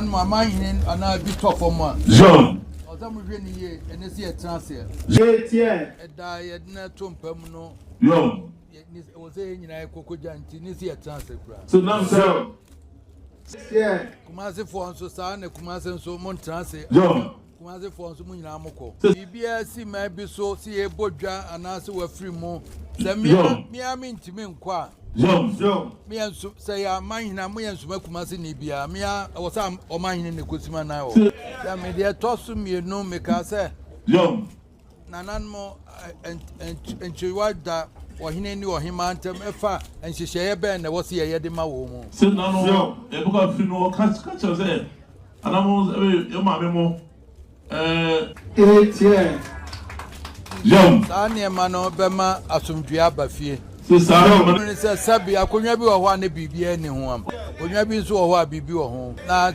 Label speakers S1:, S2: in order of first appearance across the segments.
S1: Mo amanhene anaa bi tɔ fam a.
S2: Zion.
S1: Ɔsɛ mohwɛ no yie, ɛne sɛ yɛtena aseɛ.
S3: Yɛteɛ.
S1: Ɛda a yɛde no to mpa mu no.
S2: Zion.
S1: Ɛwɔ sɛ yɛn nyinaa yɛkɔ kɔgya nti ne sɛ yɛtena ase koraa.
S2: So nam sɛ.
S3: Teɛ.
S1: Kumasefoɔ nso saa na Kumase nso montena ase.
S2: Zion.
S1: Kumasefoɔ nso mo nyinaa mokɔ. Biribiara si man bi so sɛ yɛbɔ dwa anaasɛ wafiri mu. Sɛ
S2: Zion.
S1: mea mentumi nkɔ a.
S2: Zion.
S3: Zion.
S1: Meyɛ nso sɛ yɛ amanhene a moyɛ nsoma Kumase ni biara mea ɛwɔ sɛ ɔmanhene na ɛkɔsi ma nan wɔ. Sɛ medeɛ ɛtɔ so mmienu mekaa sɛ.
S2: Zion.
S1: Nananom nkyerewa da ɔhene ne ɔhemmaa ntam ɛfa nhyehyɛeɛ bɛn na ɛwɔ sɛ yɛyɛ de ma wɔn mu?
S2: Sɛ nna no yɛbɛkɔ afi no ɔka kyerɛ sɛ anaa mo yɛ maame mo ɛɛ.
S3: Eteɛ.
S2: Yam.
S1: Saa nneɛma no bɛma asomdwoeɛ aba fie.
S2: Sɛ saa nneɛma no.
S1: Ne sɛ sɛbe akonnwa bi wɔ hɔ a ne biribiara nni ho ampa. Akonnwa bi nso wɔ hɔ a biribi wɔ ho. Na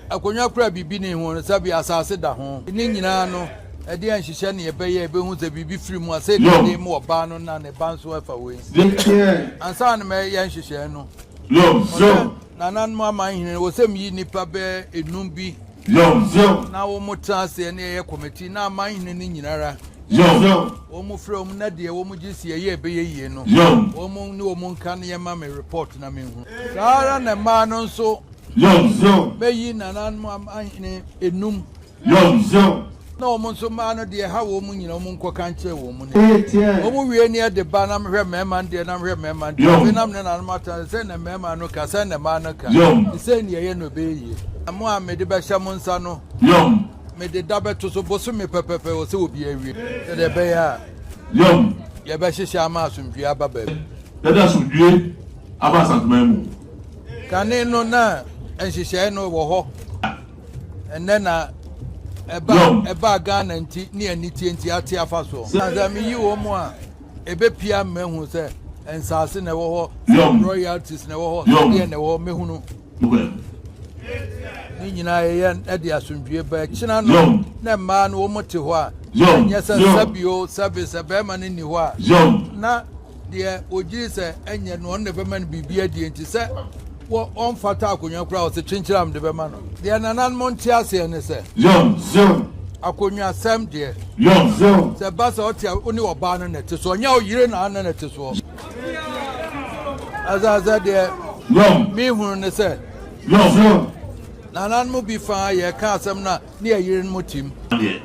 S1: akonnwa koro a biribi nni ho no, sɛbe asase da ho. Ne nyinaa no, ɛdeɛn nhyehyɛ na yɛbɛyɛ a yɛbɛhu sɛ biribi firi mu a, sei na yɛde ma ɔbaa no na ne ba nso afa wei.
S3: Eteɛ.
S1: Ansa na mɛyɛ nhyehyɛe no,
S2: Yam.
S1: ɔsɛ nananom amanhene no, wɔ sɛ meyi nnipa bɛyɛ enum bi
S2: Yam.
S3: Zion.
S1: na wɔtena aseɛ na yɛyɛ kɔmɛti na amanhene no nyinara
S2: Yam.
S3: Zion.
S1: wɔn frɛ wɔn na deɛ wɔn gye si ɛyɛ ɛbɛyɛ yie no
S2: Yam.
S1: wɔn ne wɔn nka na yɛma me report na menhu. Saa ara na mmaa no nso
S2: Yam.
S3: Zion.
S1: mɛyi nananom amanhene enum
S2: Yam.
S3: Zion.
S1: na wɔn nso mmaa no deɛ ɛha wɔn nyina wɔn nkɔka nkyerɛ wɔn mu ne
S3: Eteɛ.
S1: wɔn wie ne ɛde ba na mehwɛ mmarima no deɛ na mehwɛ mmarima no deɛ
S2: Yam.
S1: afei na mene nananom atena sɛ na mmarima no ka sɛ na mmaa no ka
S2: Yam.
S1: sɛ ne ɛyɛ no ɛbɛyɛ yie. Mo a mede bɛhyɛ mo nsa no
S2: Yam.
S1: mede da bɛto so bosome pɛpɛpɛ wɔ sɛ obi awie sɛdeɛ ɛbɛyɛ a
S2: Yam.
S1: yɛbɛhyehyɛ ama asomdwie aba baabi.
S2: Yɛde asomdwie aba Asanteman mu.
S1: Kane no na nhyehyɛe no wɔ hɔ. Ɛnnɛ na ɛba
S2: Yam.
S1: ɛbaa Ghana nti ne anitie nti ate afa soɔ. Na sɛ meyi wɔn mu a ɛbɛpia mmahu sɛ nsaase na ɛwɔ hɔ,
S2: Yam.
S1: royalties na ɛwɔ hɔ,
S2: Yam.
S1: sɛdeɛ na ɛwɔ hɔ mɛhunu.
S2: Nokorɛ.
S1: Ne nyinaa yɛyɛ ɛde asomdwie ba ɛkyena no
S2: Yam.
S1: na mmaa no wɔn te hɔ a
S2: Yam.
S1: ɛnyɛ sɛ
S2: Yam.
S1: sɛbio sɛbe sɛ bɛrima no nni hɔ a
S2: Yam.
S1: na deɛ ogyiri sɛ ɛnyɛ no ɔno na ɛbɛma no biribi adie nti sɛ wɔ ɔmfata akonnwa koraa ɔsɛ kyenkyere am de bɛma no. Deɛ nananom nte aseɛ ne sɛ
S2: Yam.
S3: Zion.
S1: akonnwasɛm deɛ
S2: Yam.
S3: Zion.
S1: sɛ ba sɛ ɔte a wo ne ɔbaa no na ɛte soɔ nyɛ ɔyere na ano na ɛte soɔ. Ɛsɛ sɛ deɛ
S2: Yam.
S1: mehunu ne sɛ
S2: Yam.
S3: Zion.
S1: nananom bi fa yɛka asɛm no a ne yɛyere no mu tim.
S2: Deɛ.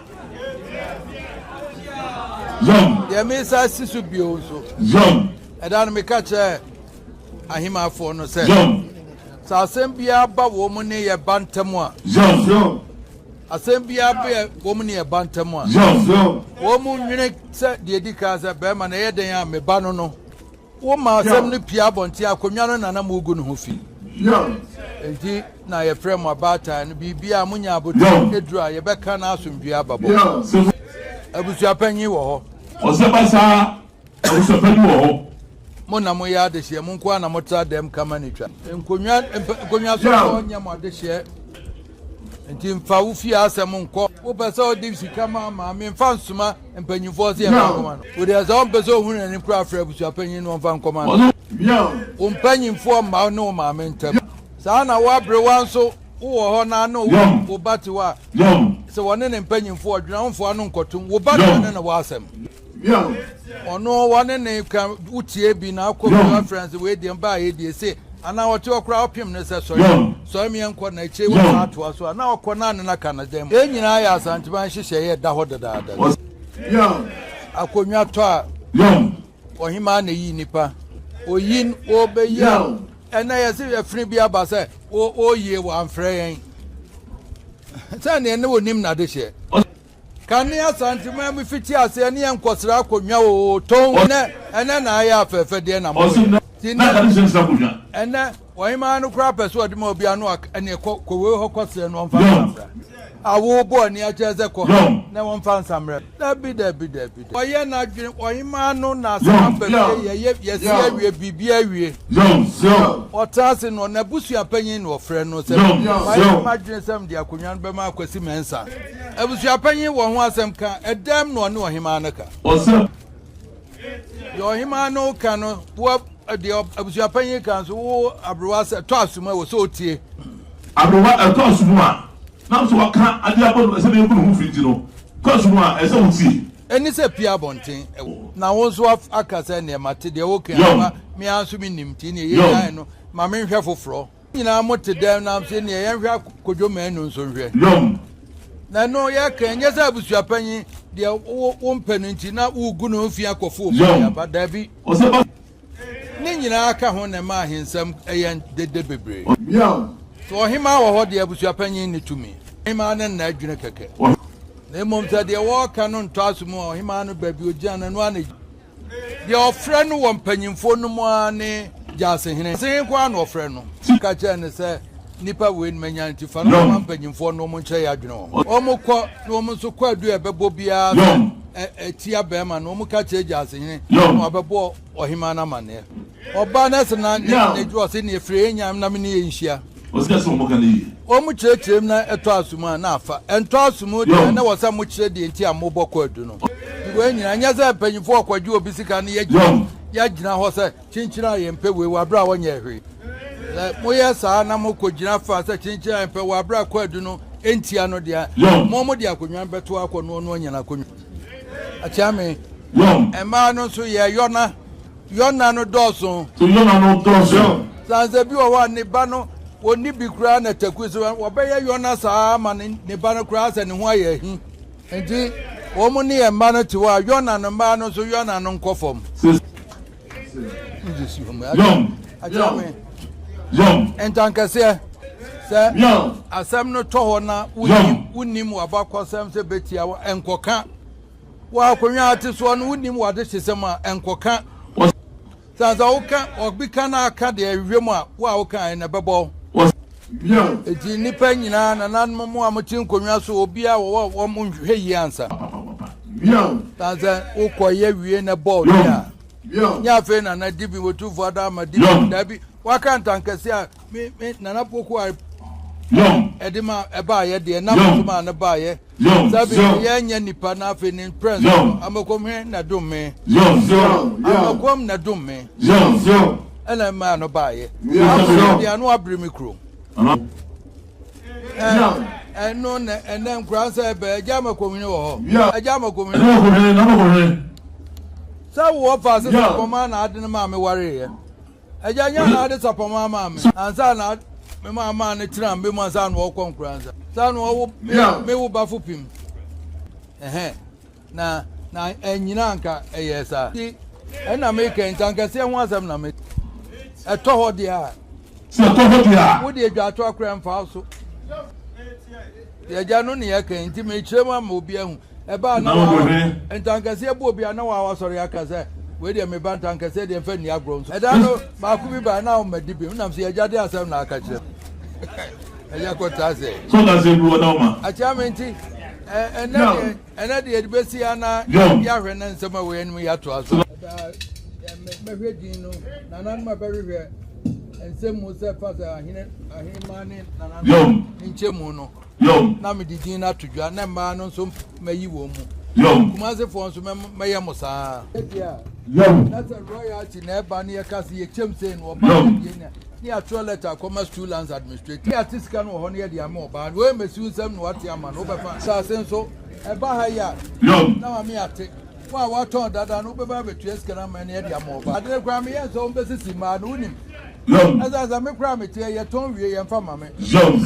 S2: Yam.
S1: Deɛ mesa si so bio nso
S2: Yam.
S1: ɛda no meka kyerɛ ahemafoɔ no sɛ
S2: Yam.
S1: sɛ asɛm biara ba wɔn mu ne yɛ ba ntam a
S2: Yam.
S3: Zion.
S1: asɛm biara bɛ wɔn mu ne yɛ ba ntam a
S2: Yam.
S3: Zion.
S1: wɔn mu nwene sɛ deɛ di kan sɛ bɛrima no ɛyɛ den a me ba no no woma asɛm no pia abɔnten akonnwa no nana mu gu ne ho fi
S3: Zion.
S1: nti na yɛfrɛ mo abaatan no biribiara monya abotire
S2: Yam.
S1: eduru a yɛbɛka no asomdwe aba bɔ
S3: Zion.
S2: Sɛ
S1: abusuapanyin wɔ hɔ
S2: ɔsɛ ba saa abusuapanyin wɔ hɔ.
S1: mo na moyɛ adehyeɛ mo nko ara na motra dɛm kama ne twa nkonnwa nkonnwa so
S3: Yam.
S1: nyɛ mo adehyeɛ nti mfa wo fie asɛm nkɔ wopɛ sɛ wode sika ma maame mfa nsoma mpanyimfoɔ sɛ yɛmfa
S3: Yam.
S1: nkɔma no wode sɛ wompɛ sɛ ohunu n'anim koraa frɛ abusuapanyin no ɔmfa nkɔma no
S2: Ɔno
S3: Zion.
S1: wo mpanyimfoɔ mma wo ne wo maame ntam saa na woaberewa nso wowɔ hɔ na ne wo
S2: Yam.
S1: wo ba te hɔ a
S2: Yam.
S1: sɛ wɔne ne mpanyimfoɔ ɔdwena womfoɔ ano nkɔtom wo ba deɛ
S2: Yam.
S1: ne ne wɔ asɛm
S3: Zion.
S1: ɔno wɔne ne ka wotie bi na akɔ bi
S2: Yam.
S1: wafrɛ sɛ wei deɛ mbaa yɛ deɛ se anaa ɔte hɔ koraa wopem no sɛ sɔre
S2: Yam.
S1: sɔre meɛ nkɔ na akyire
S2: Yam.
S1: wɔsan atoa so a na ɔkɔ na ne no ka no dɛm mu yɛn nyinaa yɛ Asanteman nhyehyɛeɛ ɛda hɔ dadaada
S2: Ɔsɛ
S3: Zion.
S1: akonnwa tɔ a
S2: Yam.
S1: ɔhemaa na yi nipa oyi wɔbɛyi a
S3: Zion.
S1: ɛnɛ yɛsɛ ɛfiri bi aba sɛ ɔyie wɔ amfrɛ yɛn sɛneɛ ne wɔnim n'adehyeɛ kane Asanteman mu fiti aseɛ ne yɛn nkɔsra akonnwa o tɔn ɛnɛ ɛnɛ na ayɛ afɛɛfɛ deɛ na
S2: Ɔsɛ
S1: moyɛ
S2: na
S1: nti
S2: na
S1: nɛ
S2: kade hyɛ nsira akonnwa.
S1: ɛnɛ ɔhemaa no koraa pɛ sɛ ɔde ma obi ano ɛne kɔ kɔwei hɔ kɔsrɛ no ɔmfa
S2: Yam.
S1: nsamra awo bɔ ani akyerɛ sɛ kɔ
S2: Yam.
S1: na wɔmfa nsamrɛ dabi dabi dabi dabi ɔyɛ n'adwene ɔhemaa no na asɛm
S2: Yam.
S1: aba
S3: Yam.
S1: fie yɛyɛ yɛsi
S3: Yam.
S1: awie biribi awie
S2: Yam.
S3: Zion.
S1: ɔtena ase no n'abusua panyin na ɔfrɛ no sɛ
S2: Yam.
S3: Yam.
S1: mayɛ
S2: Yam.
S1: m'adwene sɛ mede akonnwa no bɛma Akwasi Mɛnsa abusua panyin wɔ ho asɛm ka ɛdɛm na ɔne ɔhemaa no ka
S2: Ɔsɛ
S1: deɛ ɔhemaa no ka no wo deɛ abusua panyin ka nso wo aberewa sɛ tɔ asoma wɔ sɛ otie.
S2: Aberewa ɛtɔ asu mu a, nam so waka ade abɔ no sɛ bɛyɛ gu ne ho fi nti no, tɔ asu mu a, ɛsɛ sɛ wotie.
S1: Ɛnni sɛ pue abɔnten. Na wo nso aka sɛ, Neɛ mate deɛ woka yi, ama me ara nso mennim, nti neɛ yɛnyae no, ma menhwɛ foforɔ. Nyinaa mote dɛm nam se, Neɛ yɛnhwɛ Kojo Manu nso nhwɛ. Na ɛno yɛka, ɛnyɛ sɛ abusuapanyin deɛ wompɛ no nti na woregu ne ho fi akɔfo obi de aba, daabi. Ne nyinaa ka ho na ɛma ahensɛm yɛ dede bebree. Sɛ ɔhemmaa wɔ hɔ deɛ, abusuapanyin nni tumi. Ɔhemmaa no nna adwene kɛkɛ. Na mmom sɛ deɛ wɔreka no ntɔ aso mu a, ɔhemmaa no baabi ɔgyina no, ɛno ara na ɛgyina. Deɛ ɔfrɛ no wɔ mpanyimfoɔ no mu ara ne Gyasehene. Gyasehene nko ara na ɔfrɛ no. Ka kyerɛ no sɛ, Nnipa wei na manya nti, fa no kɔma mpanyimfoɔ no na wɔnkyerɛ yɛn adwene wɔ ho. Wɔkɔ na wɔn nso kwaadu a ɛbɛbɔ biara sɛ ɛtia barima no, wɔka kyerɛ Gyasehene na wabɛbɔ ɔhemmaa no amanneɛ. Ɔba no sɛ na ne dwo ɔse neɛ firi yɛ nyam na me ne yɛ nhyia. Wɔn kyerɛkyerɛ mu na ɛtɔ aso mu a na afa. Ɛntɔ aso mu deɛ na wɔ sɛ mo kyerɛ deɛ nti a mo bɔ kwaadu no. Nti wei nyinaa nyɛ sɛ mpanyinfoɔ ɔkɔgye obi sika no yɛgyina yɛagyina hɔ sɛ kyenkyen a yɛmpɛ wei wɔ abere a wɔnyɛ hwee. Sɛ moyɛ saa na mo kɔ gyina fa sɛ kyenkyen a yɛmpɛ wɔ abere a kwaadu no ntia no deɛ mo mo de akonnwa no bɛto akɔ no ɔno anya n'akonnwa. Akyeame. Mmaa no nso yɛ yɔna. Yɔna no dɔɔso.
S2: So yɔna no dɔɔso.
S1: Sansa bi wɔ hɔ a ne ba no wɔnni bi koraa na taku so wɔbɛyɛ yɔna saa ma ne ne ba no koraa sɛ ne ho ayɛ ahi. Nti wɔn ne yɛn mma no te hɔ a yɔna no mmaa no nso yɔna no nkɔ fam.
S2: Yɔm. Yɔm.
S1: Ntankɛseɛ sɛ asɛm no tɔ hɔ na wonim w'abakɔsɛm sɛ bɛtia wo nkɔka. Wɔ akonnwa a ate soɔ no, wonim w'adehyesɛm a, ɛnkɔka. Sane sɛ woka, obi ka na aka deɛ ɛhwehwɛ mu a, wo a wokaeɛ no, ɛbɛbɔ wo. Enti nnipa nyinaa, nananom mo a mote nkonnwa so, obiara wɔwɔ wɔn nhwɛ yie ansa. Sane sɛ wokɔyɛ wie na ɛbɔ wo deɛ a, nyɛ afei nana di bi, wɔtumfoɔ ada ama di bi, daabi, waka ntankɛseɛ a, Me me Nana Poku a ɛde ma ɛbaayɛ deɛ nam so maa no baayɛ. Sɛbi yɛ nyɛ nipa na afei ne prince no amakom he na dum me. Amakom na dum me. Ɛna maa no baayɛ. Afei deɛ ano abere me kuro. Ɛno na ɛnɛ nkura sɛ ɛbɛ ɛgya amakom he wɔ hɔ. Ɛgya amakom he. Sɛ wɔ fa sɛ sɛ na ade no maa me wareeɛ. Agya nya na ade sapɔn ama me ansa na me ma ama ne tena me mu ansa na ɔkɔ nkura nsa saa na ɔwo me wo bafo pim ɛhɛn na na ɛnyina anka ɛyɛ saa ti ɛna me kɛ ntankɛseɛ ho asɛm na me ɛtɔ hɔ deɛ a
S2: sɛ ɛtɔ hɔ deɛ a
S1: wode adwa ato akora mfa so deɛ agya no ne yɛka nti mekyerɛ mu ama obi ahu Ɛbaa na wa ntankɛseɛ bɔ obi a na wa wasɔre aka sɛ wei deɛ meba ntankɛseɛ deɛ mfa nni agorɔ nso. Ɛda no baako bi baa na ɔma di bi nam sɛ yɛgya de asɛm na aka kyerɛ ɛyɛ kɔtra sɛ.
S2: So na sɛ bi wɔ na ɔma.
S1: Akyɛ me nti ɛnɛ deɛ ɛnɛ deɛ yɛde bɛsi ana yɛahwɛ na nsɛm a wɔ yɛn anim yɛatoa so. Mɛhwɛ din no nananom a bɛhwehwɛ nsɛm mu sɛ fa sɛ ahene ahemmaa ne nananom nkyɛmu no.
S2: Yom.
S1: Na mede din no ato dwa, na mmaa no nso mayi wɔn mu.
S2: Yom.
S1: Kumasefoɔ nso mɛyɛ mo saa.
S2: Yom.
S1: Na sɛ royalty na ɛba ne yɛka sɛ yɛkyɛm sei no ɔbaa no deɛ ne ne yɛatwerɛ lɛta akɔma stool lands administrator. Ne yɛate sika no wɔ hɔ no yɛde ama ɔbaa no. Wei mmɛsi nsɛm na wate ama no wobɛfa. Asase nso ɛba ha yi a.
S2: Yom.
S1: Na maame ate. Wo a woatɔn dada no wobɛba abɛtua sika no ama ne yɛde ama ɔbaa. Ade no koraa meyɛ sɛ wɔbɛsisi mmaa no wonim.
S2: Yom.
S1: Ɛsɛ sɛ me koraa mete yɛtɔn wie yɛmfa ma me.
S2: Yom.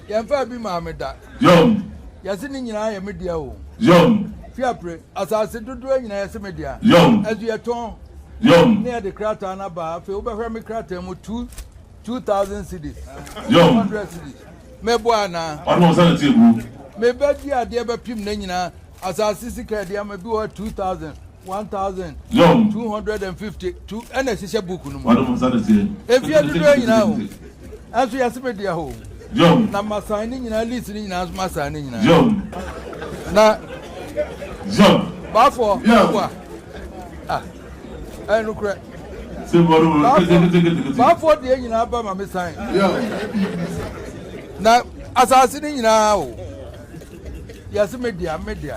S1: Yɛmfa bi maa me da.
S2: Yom.
S1: Yɛse ne nyinaa yɛ me dea o.
S2: Yom.
S1: Fiapre, asase dodoɔ nyinaa yɛse me dea.
S2: Yom.
S1: Ɛso yɛtɔn.
S2: Yom.
S1: Ne yɛde krataa no aba afei wobɛhwɛ me krataa mu 2,000 cedis.
S2: Yom.
S1: 200 cedis. Meboa anaa?
S2: Ɔno nsa na tie bu.
S1: Mebɛdi adeɛ bɛpem ne nyinaa. Asase sika ɛde ama bi wɔ 2,000. 1250 two ɛna ɛhyehyɛ book no mu. Efie dodoɔ nyinaa o ɛnso yɛse me deɛ o na masan ne nyinaa list ne nyinaa nso masan ne nyinaa na baafoɔ boa ah ɛyɛ nokorɛ baafoɔ deɛ nyinaa ba ma me san na asase ne nyinaa o. Yɛse me dea, me dea.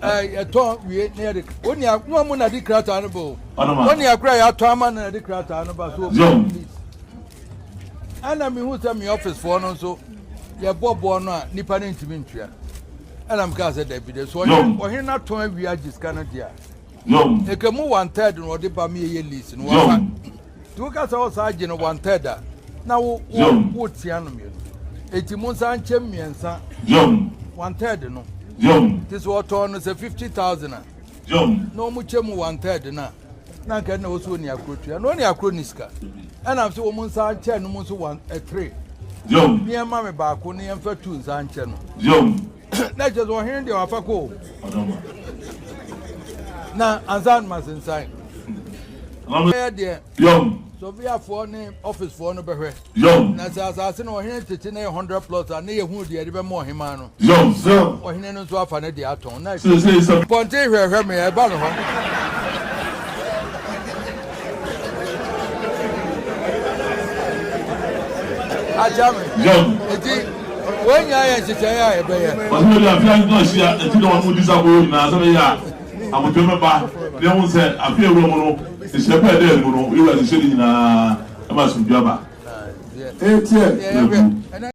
S1: Ɛɛ yɛtɔn wie na yɛde oni a wɔn mu na de krataa no ba o. Oni akora yɛatɔn ama no na de krataa no ba so obi please. Ɛna mehu sɛ me office foɔ no nso yɛbɔ boɔ no a nipa no ntumi ntua. Ɛna mekaa sɛ dabi de so ɔhene no atɔn awie agye sika no deɛ a. Eka mu one third na ɔde ba me yɛyɛ lease no wafa. Nti woka sɛ ɔsan agye no one third a na wo wo wo tia no mmienu. Eti mo nsa nkyɛm mmiɛnsa one third no. Nti sɛ ɔtɔn no sɛ 50,000 a na wɔn kyɛ mu one third no a na nka na wɔsɛ oni akoro tua na oni akoro ni sika. Ɛna sɛ wɔn nsa nkyɛ no mu nso one three. Nneɛma me baako ne yɛmfa tu nsa nkyɛ no. Na kyerɛ sɛ ɔhene deɛ wafa kɔ o na ansa no masensan ɛyɛ deɛ sɔviafoɔ ne ɔficefoɔ no bɛhwɛ na sɛ asase no ɔhene tete na yɛ 100 plus a ne yɛhunu deɛ ɛde bɛma ɔhemaa no ɔhene no nso afa ne deɛ atɔn na pɔnte hwɛhwɛ me ɛba no hɔ. Akyɛ me eti wɔn nyinaa yɛ nhyehyɛeɛ a yɛbɛyɛ.
S2: Ɔsɛ baabi afe a na ɔhyia nti na wɔn di saa bɔ nyinaa sɛ bɛyɛ a abotire bɛba na ɛho sɛ afe awura mu no nhyɛ pɛɛ dɛ mu no ewura hyehyɛ ne nyinaa ɛma asomdwe aba.
S3: Etie.